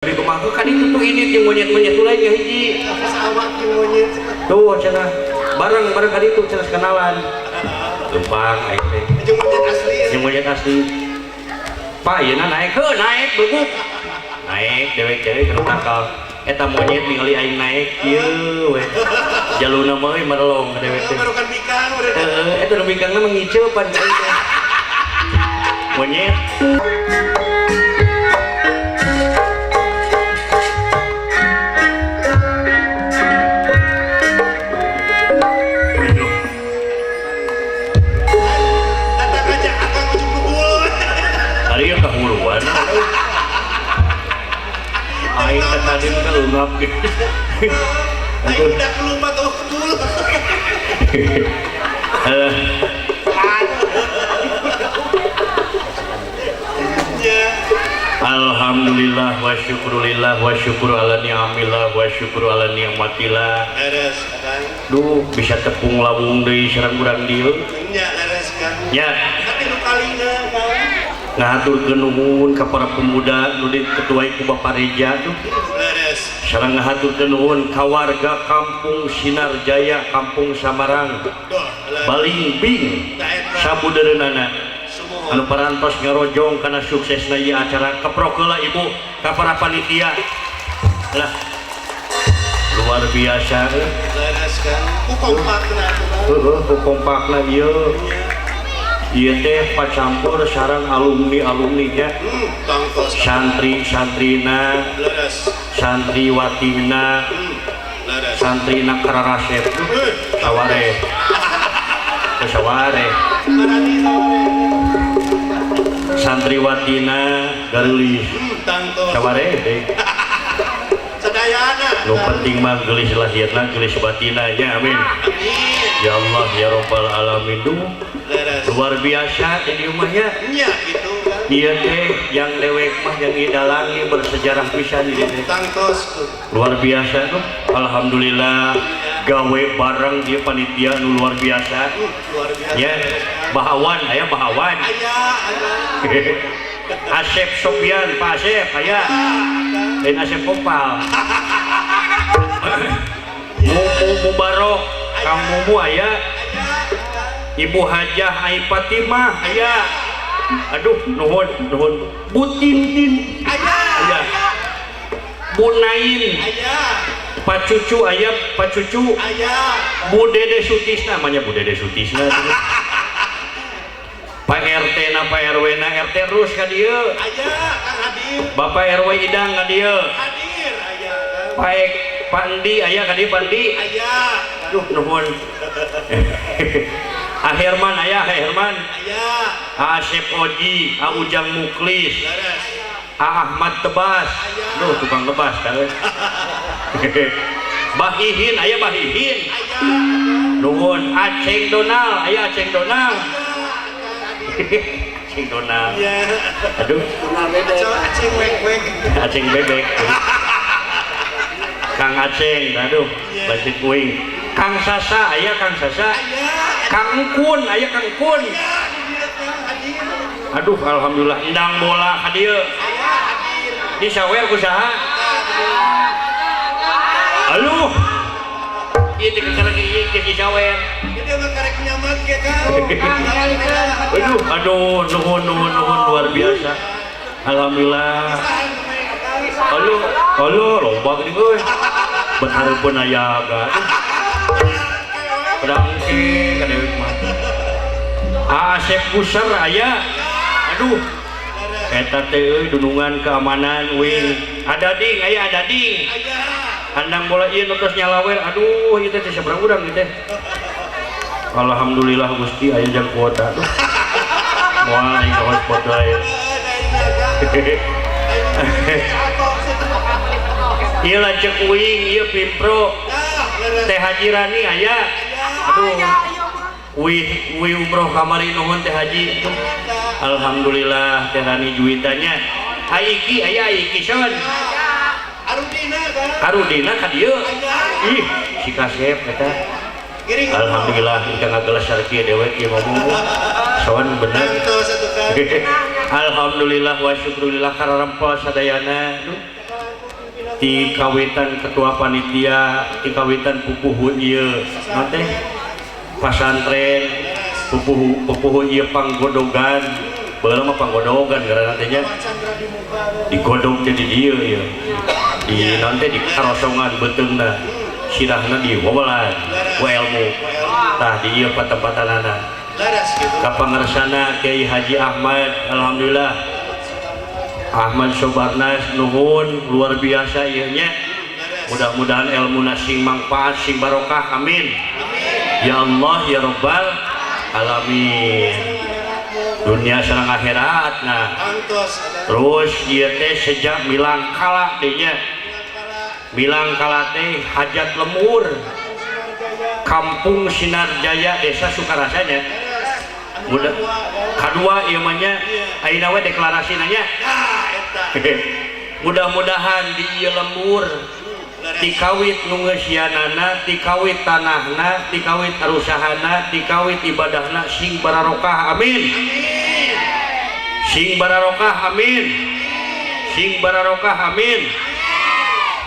Tapi kumaha kan itu tuh ini jeung monyet-monyet tuh lain hiji. Pesawat jeung monyet. Tuh cenah bareng-bareng kan itu cenah kenalan. Lempang aing teh. Jeung monyet asli. Jeung monyet asli. Pak, yeuna naik heuh naik beuguk. Naik dewek-dewek kana tangkal. Eta monyet ningali aing naik kieu we. Jaluna mah euy merelong ka dewek teh. Barukan bikang udah. Heeh, eta nu bikangna mah ngiceupan ka aing teh. Monyet. Datang aja akang ujung kebul. Tadi yang kahuluan. Aing teh tadi mah leungap gitu. Aing udah kelumat oh kebul. Ya. Alhamdulillah wa syukrulillah wa syukru ala ni'amillah wa syukru ala ni'matillah. Leres akang. Duh, bisa tepung lawung deui sareng urang dieu. Nya leres kang. Nya, Tapi nu kalina kang. ngahaturkeun nuhun ka para pemuda nu diketuai ku Bapak Reja duh. Leres. Sareng ngahaturkeun nuhun ka warga Kampung Sinar Jaya, Kampung Samarang, Duh, leres. Balingbing, Tah eta. sabudeureunana. Sumuhun. Anu parantos ngarojong kana suksesna ieu acara keprok heula ibu ka para panitia. Lah luar biasa euy. Leres kang. Ku kompakna atuh kang. Heueuh ku kompakna ieu. Ieu teh pacampur sareng alumni-alumni nya. Tangtos. Santri-santrina, Leres. santriwatina, Leres. santrina kararasep saware. Saware. Marani saware. Santriwatina gareulis. Tangtos. Saware teh. Sadayana. Nu penting mah geulis lahirna, geulis batina nya, amin. Amin. Ya Allah ya Rabbal alamin. Duh, Leres. luar biasa di rumahnya. Nya gitu kan. Iya teh yang dewek mah yang idalangi bersejarah pisan ieu teh. Tangtos. Luar biasa tuh. Alhamdulillah gawe bareng dia panitia nu luar biasa. Luar biasa. Ya, Bahawan aya Bahawan. Aya, aya. Asep Sopian, Pak Asep aya. Lain Asep Kopal. Mumu Mubarok, Kang Mumu aya. Ibu Hajah Ai Fatimah aya. Aduh, nuhun, nuhun. Bu Tintin Aya. aya. Bu Nain, Aya. Pak Cucu aya, Pak Cucu. Aya. Bu Dede Sutisna, namanya Bu Dede Sutisna. Pak RT na Pak RW na RT Rus ka dieu. Aya, Kang hadir. Bapak RW Idang ka dieu. Hadir aya. Pak Ek, Pak Andi aya ka dieu Pak Andi. Aya. Aduh, nuhun. A Herman aya, A Herman. Aya. A Asep Oji, A Ujang Muklis, Leres. A Ahmad Tebas. Duh, tukang tebas kan. Bah Ihin aya Bah Ihin. Aya. Nuhun Aceng Donal, aya Aceng Donal. Aceng Donal. Ya. Aduh, Aceng wek-wek. Aceng bebek. Kang Aceng, aduh, basic kuing. Kang Sasa, aya Kang Sasa. Aya. Kang Kun, aya Kang Kun. Aya, di dieu Kang hadir. Aduh, alhamdulillah endang bola ka dieu. Aya hadir. Di sawer ku saha? Aduh. Ieu teh kakarek ieu teh di sawer. Jadi mah karek nyaman ge Kang. Aduh, aduh, nuhun, nuhun, nuhun, luar biasa. Alhamdulillah. Aduh, aduh, loba geuning euy. Bet hareupeun aya ga. Pedang engke ka dewek mah. Asep Kuser aya. Aduh. Eta teh euy dunungan keamanan wing. Ada ding, aya ada ding. Aya. Andang bola ieu nu tos nyalawer. Aduh, ieu teh sabaraha urang ieu teh. Alhamdulillah Gusti aya jang kuota. Aduh. Moal aing ka hotspot wae. Ieu lanceuk uing, ieu Pimpro. Teh Haji Rani aya. Aduh. Wih, wih umroh kamari nuhun Teh Haji. Alhamdulillah Teh Rani juwitanya. Aiki aya Aiki son. Arudina Kang. Karudina ka dieu. Aya. Ih, si kasep eta. Giring. Alhamdulillah kita ngagelas sarki dewek ieu ngomong. Son bener. Tangtos atuh Kang. Alhamdulillah wa syukrulillah kararempel sadayana. Duh. Ti kawitan ketua panitia, ti kawitan pupuhu ieu teh pasantren, pupuhu ieu panggodogan. Baheula mah panggodogan ngaranna teh nya. Digodog teh di dieu ieu. Di naon teh di karosongan beuteungna. Sirahna di wawalan ku ilmu. Tah di ieu patempatanana. Ka pangersana Kiai Haji Ahmad, alhamdulillah. Ahmad Sobarnas nuhun luar biasa ieu nya. Mudah-mudahan ilmuna sing mangfaat sing barokah, amin. Ya Allah ya Rabbal alamin. Dunia sareng akhirat nah. Terus ieu teh sejak milang kala teh nya. Milang kala teh hajat lemur. Kampung Sinarjaya Desa Sukarasanya. Mudah kadua ieu mah nya ayeuna we deklarasina nya. Mudah-mudahan di ieu lembur tikawit nu ngeusianana, tikawit tanahna, tikawit arusahana, tikawit ibadahna sing bararokah, amin. Sing bararokah, amin. Sing bararokah, amin.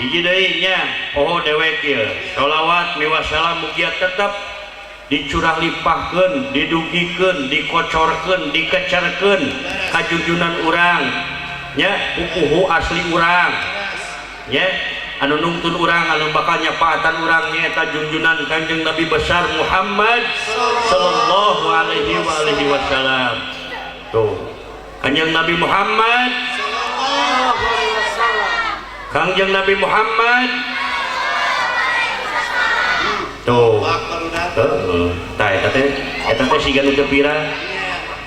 Hiji deui nya poho dewek ieu. Sholawat miwah salam mugia tetep dicurah limpahkeun, didugikeun, dikocorkeun, dikecerkeun kajunjunan urang nya pupuhu asli urang nya anu nungtun urang anu bakal nyapaatan urang nyaeta junjunan Kanjeng Nabi besar Muhammad sallallahu alaihi wa alihi wasallam. Tuh Kanjeng Nabi Muhammad sallallahu alaihi wasallam. Kanjeng Nabi Muhammad. Tuh. Heeh. Tah eta teh siga nu teu pira.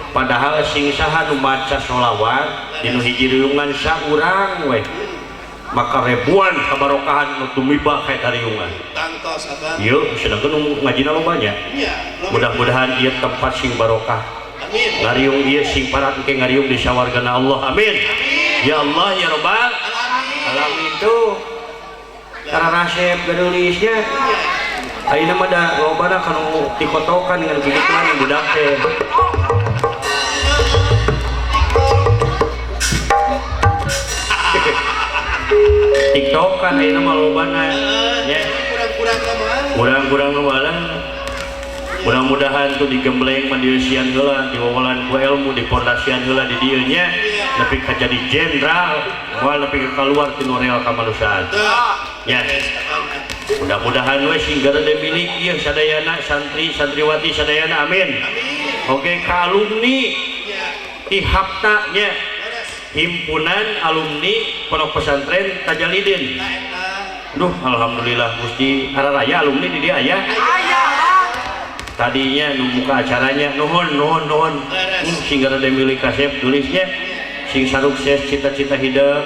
Padahal sing saha nu maca sholawat dinu hiji riungan saurang we. Maka ribuan kabarokahan nu tumiba ka eta riungan. Tangtos abah. Ieu sedangkeun nu ngajina loba nya. Mudah-mudahan ieu tempat sing barokah. Amin. Ngariung ieu sing parat engke ngariung di sawargana Allah. Amin. Ya Allah ya Rabbal alamin. Tuh. Kararasep gadeulisnya. Ayeuna mah da lobana kanu tikotokan dengan kikituan yang budak teh. TikTokan ayeuna mah lobana nya. Kurang-kurang mah. Mudah-mudahan tuh digembleng mah dieusian heula, diwawalan ku ilmu, dipondasian heula di dieu nya. Nepi ka jadi jenderal, moal nepi ka kaluar ti nu real kamanusiaan. Ya. Mudah-mudahan we sing garede milik ieu sadayana santri santriwati sadayana, amin. Oke ka alumni ti hapta nya himpunan alumni Pondok Pesantren Tajalidin. Duh alhamdulillah Gusti araraya alumni di dieu aya. Tadinya nu muka acaranya nuhun nuhun nuhun. Sing garede milik kasep tulisnya sing sarukses cita-cita hidup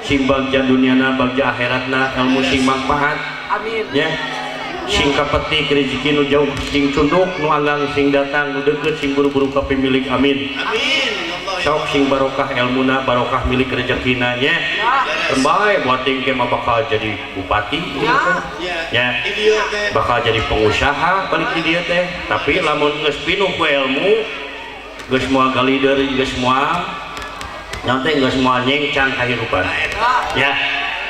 sing bagja duniana bagja akhiratna ilmu sing manfaat, amin ya sing kapetik rezeki nu jauh sing cunduk nu anggang sing datang nu deukeut sing buru-buru ka pemilik, amin. Amin. Sok sing barokah ilmuna barokah milik rezekina nya. Bae buat ke mah bakal jadi bupati ya, bakal jadi pengusaha balik di dieu teh. Tapi lamun geus pinuh ku ilmu geus moal galider geus moal nanti geus moal nyengcang kahirupan ya.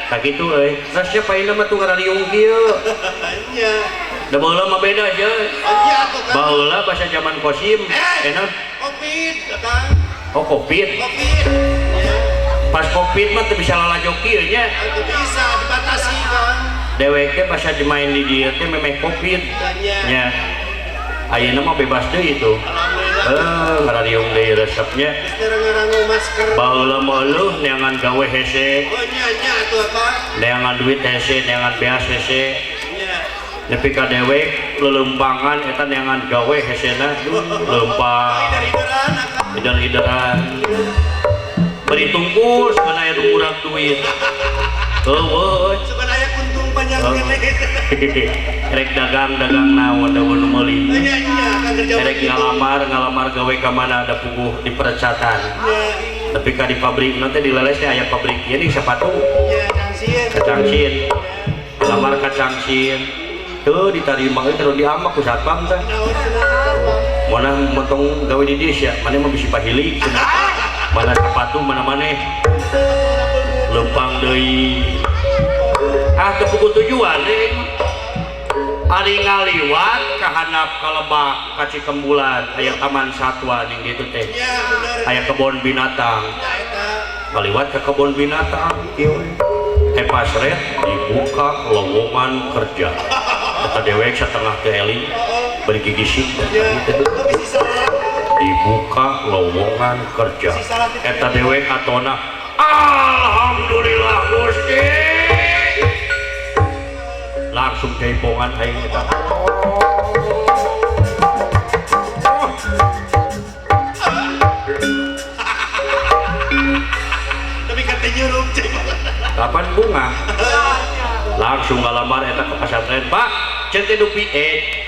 Tak kitu euy. Resep ayeuna mah tuh ngarariung kieu. Nya. Da baheula mah beda sia. Baheula bahasa zaman Kosim enak. Covid Kang. Oh Covid. Covid. Pas Covid mah teu bisa lalajo kieu nya. Teu bisa dibatasi Kang. Dewek teh pas main di dieu teh memeh Covid. Nya. Ayeuna mah bebas deui itu. Alhamdulillah. Ngarariung deui resepnya. Baheula mah leuh neangan gawe hese. Oh nya nya atuh apa? Neangan duit hese, neangan beas hese. Nya. Nepi ka dewek lelempangan eta neangan gawe hesena leumpang. Hider-hideran. Beri tungkus kana aya nu murag duit. Eueuh. Sugan aya kuntung panjang keneh. Rek dagang-dagang naon da nu meuli. Nya nya kan kerja. Rek ngalamar gawe ka mana ada puguh di perecatan. Tapi ka di pabrik nanti dileles teh aya pabrik ieu nih sepatu. Nya cangsin. Kacangsin. Lamar kacangsin. Teu ditarima euy terus diamak ku satpam teh. Mana motong gawe di dieu sia, maneh mah bisi pahili cenah. Mana sepatu mana maneh. Lempang deui. Tah teu puguh tujuan deui. Ari ngaliwat ka handap ka Lebak ka Cikembulan aya taman satwa ning ditu teh. Ya bener. Aya kebon binatang. Ya eta. Ngaliwat ke kebon binatang kieu we. Pasret dibuka lowongan kerja. Eta dewek setengah teu eling bari gigisik. Ya. Kok bisa salah? Dibuka lowongan kerja. Eta dewek atona alhamdulillah Gusti. Langsung jaipongan aing eta. Tapi kata nyuruh Kapan bunga? Langsung ngalamar eta ke pesantren, Pak. Ceuk teh dupi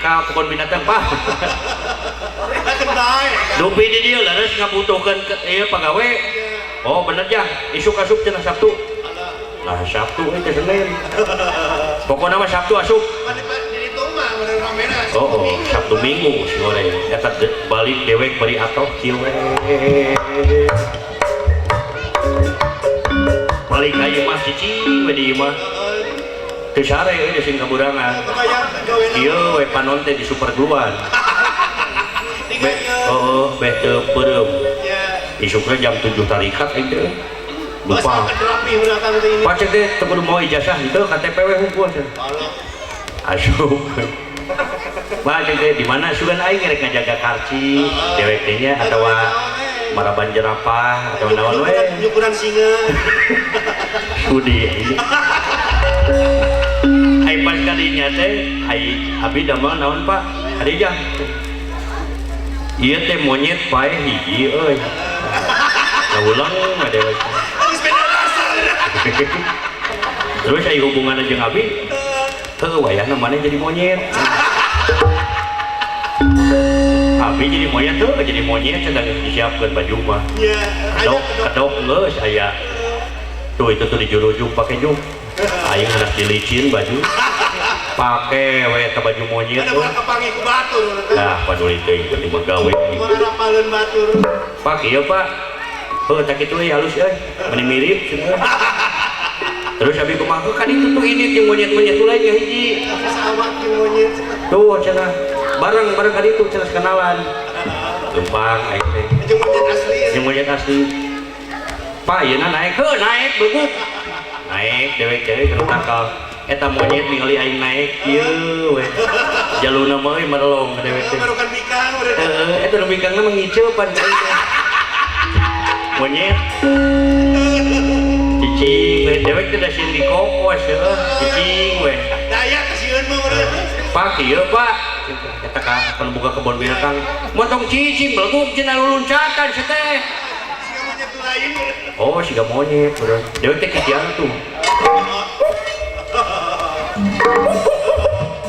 ka kebon binatang, Pak. Dupi di dieu leres ngabutuhkeun ieu pagawe. Oh, bener ya. Isuk asup cenah Sabtu. Nah, Sabtu teh Senin. Pokokna mah Sabtu asup. Oh, Sabtu Minggu si goreng. Eta balik dewek bari atoh kieu we. Balik ka ieu mah cicing we di ieu mah. Teu sare euy sing kaburangan. Ieu we panon teh di supergluan. Oh, beh teu peureum. Isukna jam 7 tarikat aing teh. Lupa. Pacek teh teu kudu mau ijazah henteu KTP we hungkul cenah. Asup. Pacek teh di mana sugan aing rek ngajaga karci dewek teh nya atawa maraban jerapah atawa naon we. Nyukuran singa. Sudi. Ai pas kadinya teh ai abi damel naon Pak? Hadijah. Ieu teh monyet pae hiji euy. Laulang mah dewek. Terus ai hubunganna jeung abi? Heuh wayahna maneh jadi monyet. Abi jadi monyet tuh, jadi monyet sedang disiapkeun baju mah. Kedok, kedok geus aya. Tuh itu tuh dijurujuk pake juk. Aing hendak dilicin baju. Pake we eta baju monyet tuh. Nah, paduli teuing penting mah gawe. Pak, ieu Pak. Heuh tak kitu euy halus euy. Meni mirip cenah. Terus abi kumaha kan itu tuh ini jeung monyet-monyet tuh lain hiji. Tuh cenah. Bareng-bareng ka ditu cenah kenalan. Lempang aing teh. Jeung monyet asli. Jeung monyet asli. Pak, yeuna naik heuh naik beleguk. Naik dewek-dewek kana tangkal. Eta monyet ningali aing naik kieu we. Jaluna mah euy merelong ka dewek teh. Barukan bikang urang. Heeh, eta nu bikangna mah ngiceupan ka aing teh. Monyet. Cicing we dewek teh da sieun dikokos heuh, cicing we. Daya kasieun mah urang. Pak, ieu Pak. Eta ka anu buka kebon binatang. Motong cicing beleguk cenah luluncatan sia teh. Siga monyet lain. Oh, siga monyet urang. Dewek teh kitian tuh.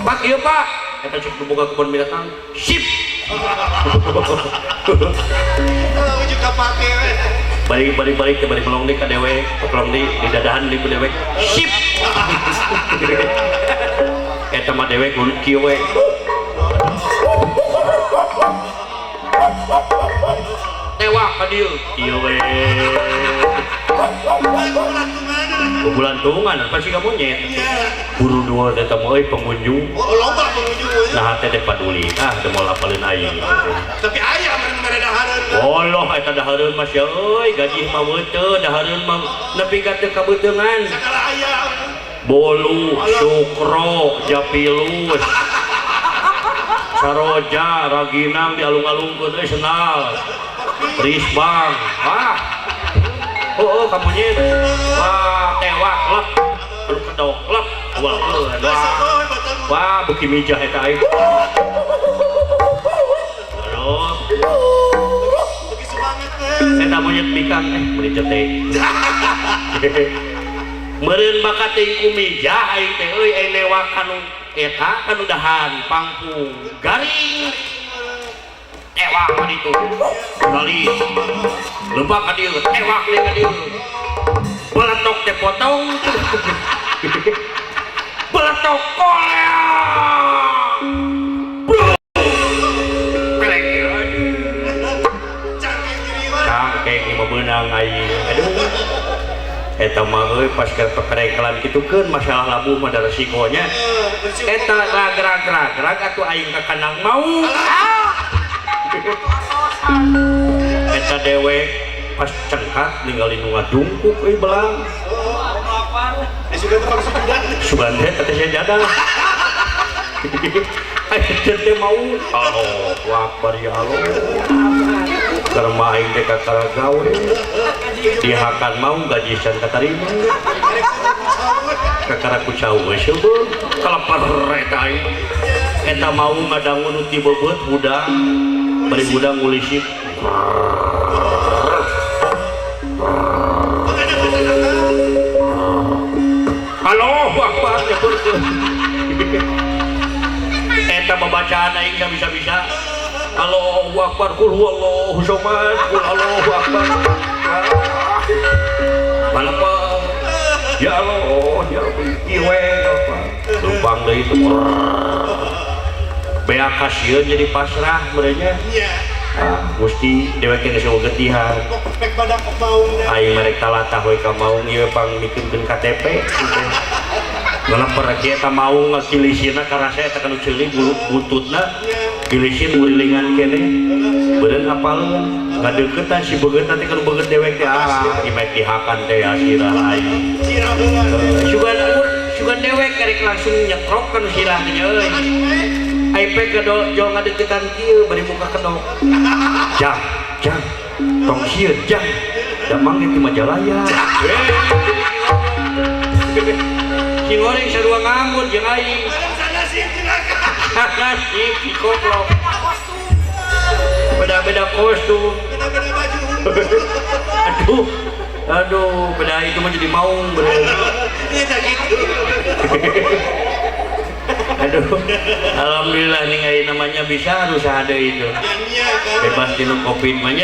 Pak, ieu Pak. Eta cek nu boga kebon binatang. Sip. Ujug kapake we. Balik-balik-balik teh bari melong deui ka dewek, pelong deui di dadahan deui ku dewek. Sip. Eta mah dewek nu kieu we. Tewak ka dieu. Kieu we. Kubulantungan apa sih kamu monyet? Buru dua eta mah euy pengunjung. Oh, loba pengunjung. Nah, teh paduli. Ah, teu moal apaleun aing. Tapi aya mere dahareun. Oloh eta dahareun mah sia euy, gaji mah teu dahareun mah nepi ka teu kabeuteungan. Sakala aya. Bolu, sukro, japilus. Saroja, raginang dialung-alungkeun euy senal. Risbang. Ah. Oh, kamu nyet. Wah, tewak lep. Aduh kedok lep. Wah, wah, beuki mijah eta aing. Aduh. Beuki semangat teh. Eta monyet bikang meuni cetek. Meureun bakat teuing ku mijah aing teh euy aing lewat kanu eta kanu dahan pangpung garing. Tewak ka ditu. Kali. Leupak ka dieu, tewak deui ka dieu. Beletok teh potong. Beletok koleang. Pelek aduh. Cangkeng mah beunang aing. Aduh. Eta mah euy pas keur pekerengkelan kitu keun masalah labuh mah da resikonya. Eta ragrag-ragrag atuh aing ka kandang maung. Eta dewek pas cengkat ninggalin nu ngadungkuk euy belang. Sugan teh teh sajadah. Aing teh mau Allahu Akbar ya Allah. Keur mah aing teh kakara gawe. Dihakan mau gaji can katarima. Kakara ku cau we seubeung kaleper eta aing. Eta mau ngadangu nu ti beubeut hudang. Bari hudang ngulisik. Allahu Akbar nyebutkeun. Eta babacaan aing bisa-bisa. Allahu Akbar qul huwallahu samad qul Allahu Akbar. Malapa ya Allah ya Rabbi ieu we apa. Lupang deui teh. Beak kasieun jadi pasrah merenya. Ah, gusti dewek geus getihan. Aing merek talatah we ka maung ieu pangmikeunkeun KTP. Ngaleper kieu eta maung ngakilisina karasa eta kanu ceulik bututna kilisin ngurilingan keneh beureun apaleun ngadeuketan si beungeut teh kanu beungeut dewek teh ah imek dihakan teh sirah aing sugan sugan dewek karek langsung nyetrok kanu sirah teh euy ai pek jol ngadeuketan kieu bari muka kedok jang jang tong sieun jang damang di Majalaya. Si goreng sarua nganggur jeung aing. Nasib si koplok. Beda-beda kostum. Beda-beda baju. Aduh. Aduh, beda itu mah jadi maung bener. Iya gitu. Aduh. Alhamdulillah nih namanya bisa harus ada itu. Bebas tinu Covid mah nya.